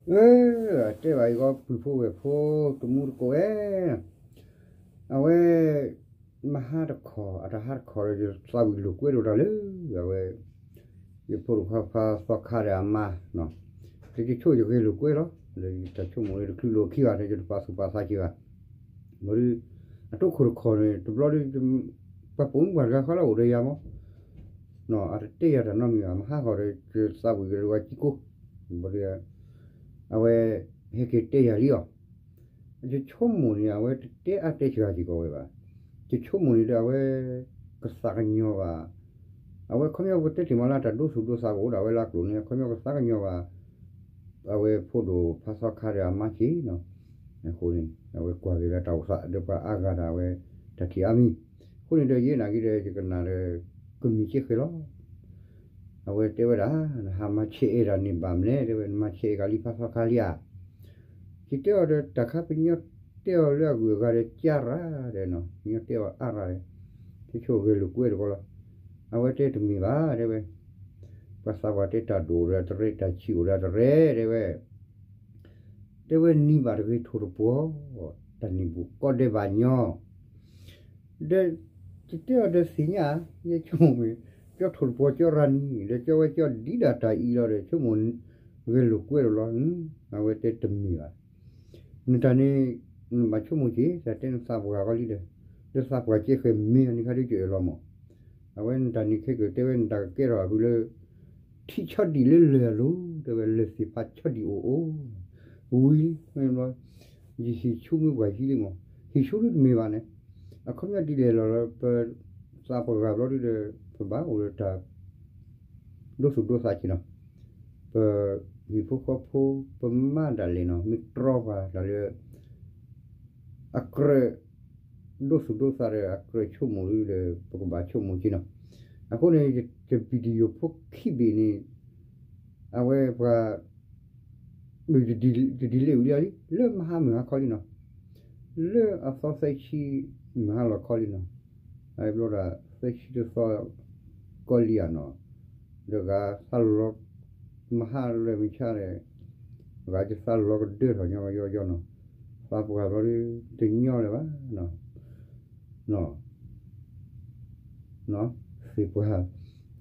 အတဲဘၣ်အံၤကီး ပုၢ်ဖိဝဲၢ်ဖိ တမူတကိးဝဲ, အဝဲ မဟါတခီ အတဟါတခီဒီး ယသးဝံၤလိာ်ကွဲဒီးတၢ်လၢ အဝဲ ယဖိတခွါဖါသီခါဒီးအမါ, ဒီးယဆိကမိၣ်ယဂဲၤလိာ်ကွဲလီၤ, ဒီးယတၢ်ဆိကမိၣ်န့ၣ် တချုးလိာ်ခံဘၣ် ဒီးယတပာ်သူၣ်ပာ်သးက့ၤဘၣ်, ဘျီဒီး အတိခိၣ်တခီန့ၣ် တဘျီဒီး ပှၤပိာ်မုၣ်ပှၤတဂၤဃီလၢအအိၣ်ဒီးယၤမး အတတဲယၤတၢ်နီတမံၤဘၣ်, မဟါဃီဒီး ယသးဝံၤကဒီးဝဲကံကိၢ်, ဘျီဒီး အဝဲ ဟဲက့ၤတဲယၤလံအီၤ, ယဆိကမိၣ်န့ၣ် အဝဲတတဲအါတဲစှၤက့ၤကီးဝဲဘၣ်, ယဆိကမိၣ်န့ၣ်ဒီး အဝဲ ကသးကညီၤဘၣ်, အဝဲခီပညီပကတဲတ့ၢ်မးလၢတၢ်ဒိသူၣ်ဒိသးကအိၣ်ဒၣ်ဝဲလၢအကျိၤန့ၣ် ခီပညီကသးကညီၤဘၣ် အဝဲဖိဒိၣ်ဖါသီခါဒီးအမါက့ၤနီၤ, အဃိန့ၣ် အဝဲကွၢ်က့ၤလၢတၢ်အိၣ်သးဒီးပှၤအါဂၤဒၣ်ဝဲ တၢ်ထံၣ်အါမံၤ, အဃိန့ၣ်ဒီးယဲနာ်က့ဒီး ယကနၣ်ဒီး ကမ့ၢ်ကဲဃဲလီၤ အဝဲတဲဝဲဒၣ် နဟးမၤဆဲးအဲၣ်တၢ်န့ၣ်ဘၣ်မလဲၣ် တဲဝဲ နမၤဆဲးအဲၣ်ကလံဖါသီခါလံဧါ, ယတဲအီၤဒီး တၢ်ခါပညီတဲအီၤလၢအဂုၤအဂၤဒီး ကၢ်ရၣ်ဒီးနီၤ ပညီတဲအီၤအါရၣ်ဒီး ဆိဆိဂဲၤလိာ်ကွဲတကီလီၤ, အဝဲတဲတမ့ၢ်ဘၣ် တဲဝဲ, ပှၤသးပှၢ်တဲတၢ်ဒိၣ်အိၣ်ဒီးတရဲ တၢ်ဆံးအိၣ်ဒီးတရဲ တဲဝဲ တဲဝဲနံၤဘၣ်တဂ့ၤထိၣ်တပှီၤ, တၢ်န့ၣ်ဘူးကီဒဲးဘၣ်ညီ, ဒီး ယတဲအီၤဒီးသ့ၣ်ညါ, ယဆိကမိၣ်မ့ၢ် ကၠီထိၣ်တပှီၤကၠီရၤနံၤ ဒီးကၠီဝဲကၠီဒ်ဒၣ်တၢ်အံၤလီၤဒီး ဆိကမိၣ် ဂဲၤလိာ်ကွဲတလီၤ, အဝဲတဲတမ့ၢ်ဘၣ်, နတၢ်န့ၣ် နဘၣ်ဆိကမိၣ်က့ၤ တၢ်တဲနသးပှၢ်ကီလံဒီး, ဒီးသးပှၢ်ကဲဃဲမ့ၢ်အန့ၣ်ခါဒ်ကအဲၣ်လီၤမး, အဝဲနတၢ်န့ၣ်ခဲကၢၤတဲဝဲနတၢ်ကကဲထီၣ်အဖုလၢ ထံဆီဒံၣ်လၢလၢၢ်အလိၤ တဲဝဲလၢၢ်သ့ၣ်ဖးဆီဒံၣ်အိၣ်အိၣ်, ဝံၤလံ, ယဟံၣ်ဆူမုၢ်ပှၢ်ဟံးလံမး, ဟံၣ်ဆူဒ်တမ့ၢ်ဘၣ်န့ၣ်, အခီပညီဒ်လဲၣ်လီၤလၢပ သးပှၢ်ဂၤဘျီဒ်ဒီး ပဘၣ်အိၣ်ဒီးတၢ် ဒိသူၣ်ဒိသးက့ၤနီၤ, ပဟံၣ်ဖိဃီဖိ ပမါဒၣ်လဲာ်နီၤ မ့ၢ်တြီပှၤတၢ်လၢ အကြၢး ဒိသူၣ်ဒိသးဒီးအကြၢးဆိကမိၣ်လံဒီး ပကဘၣ်ဆိကမိၣ်က့ၤနီၤ, အဃိန့ၣ် ယvideoဖိခံဘ့ၣ်န့ၣ် အဝဲပှၤ ယဒံးလ့ဝံၤလံလံ လၢမဟါမုၢ်ဟါခီလံနီၤ, လၢအသီသၢဆံမုၢ်ဟါလီၤခီလံနီၤ, အဘျီဒၣ်သၢဆံတသီ ကီလံဧါနီၤ, ဒီးဂၤသးလီၤ မဟါလၢမုၢ်ဆါဒီး ဂၤယသးလီၤကဒၢထီၣ်ညီယီယီနီၤ, သးပှၢ်ဘျီဒီး တညီလၢၤဘၣ်နီၤ သ့ၣ်ပှၢ်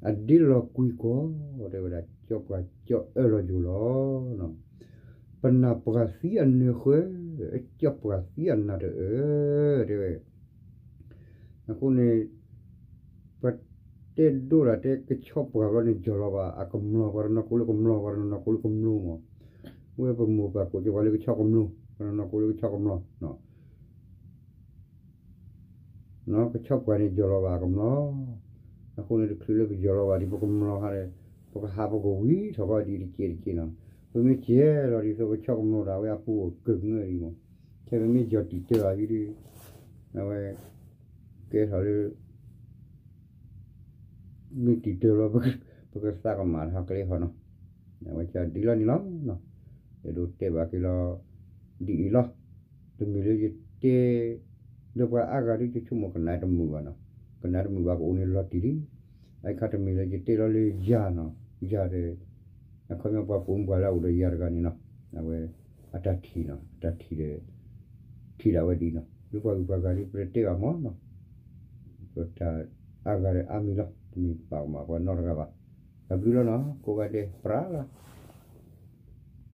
အဒ့လီၤကွံာ်ကွီၢ် တဲဝဲဒၣ် ကၠီပှၢ်ကၠီအၢလီၤယိာ်လီၤ. ပနၢ်ပှၢ်သံအနၢၤဃၢ, ကၠီပှၢ်သံအနၢၤတအၢ, တဲဝဲ. အဃိန့ၣ် ပတဲဒိဒၣ်တဲကဆီပှၢ်ဘျီန့ၣ် ယီၢ်လီၤဘၣ်အကမျီၤ, ပှၤတနီၤကိးလၢကမျီၤ, ပှၤတနီၤနီၤကိးလၢကမျိာ်မး. ဝဲပမိၢ်ပၢ်ကိးကၠီပှၢ်လၢကဆီကမျိာ်, ပှၤတနီၤနီၤကိးလၢကဆီကမျိာ်. ကဆီပှၢ်န့ၣ်ယီၢ်လီၤဘၣ်အကမျီၤ, အဃိန့ၣ် တချုးလၢပယီၢ်လီၤဘၣ်ဒံး ပကမျိာ်ဟါဒီး ပကဟးပကဝံၤထီၣ်ကီးဒံးတကဲးတကဲးနီၤ. ပမ့ၢ်ကဲလီၤဒ်သိးကဆီကမျိာ်ဒၣ်ဝဲအပူၤအိၣ်ကၢၢ်ကငၢၢ်ဒံးမး, ခဲပမ့ၢ်ယီၢ်တံာ်တၢၢ်ဘၣ်ဝံၤဒီး အဝဲ ကဲထီၣ်လၢ မ့ၢ်တံာ်တၢၢ်လီၤ ပကသးကမၣ်ထီၣ်ကျဲဟီနီၤ. အဝဲဒ်လီၤန့ၣ်လီၤ. အဲၣ်ဒိးတဲဘၣ်က့ၤလီၤ ဒ်အံၤလီၤ. တမ့ၢ်လၢယတဲ ဒီးပှၤအါဂၤဒ်ယဆိကမိၣ်ကနၣ်တမုာ်ဘၣ်နီၤ, ကနၣ်တမုာ်ဘၣ်ကအိၣ်န့ၣ်လီၤတံၢ်လံ. အအံၤခါတမ့ၢ်လၢယတဲလီၤလၢယၤနီၤ, ယၤဒီး အခီပညီပှၤပိာ်မုၣ်ပှၢ်လၢအအိၣ်ဒီးယၤတဂၤန့ၣ်နီၤ, အဝဲ အတၢ်ထံၣ်နီၤ, အတၢ်ထံၣ်ဒီး ထံၣ်ဒၣ်ဝဲဒ်နီၤ, လၢပှၤဂုၤပှၤဂၤဒ်ပတဲဘၣ်မးနီၤ, တၢ်အါဂၤဒီးအါမံၤလီၤ, တမ့ၢ်ပာ်ကမၣ်ပှၤနီတဂၤဘၣ်. တၢ်ဘျုးလီၤနီၤ, ကိးဂၤဒဲး ပြးလီၤ.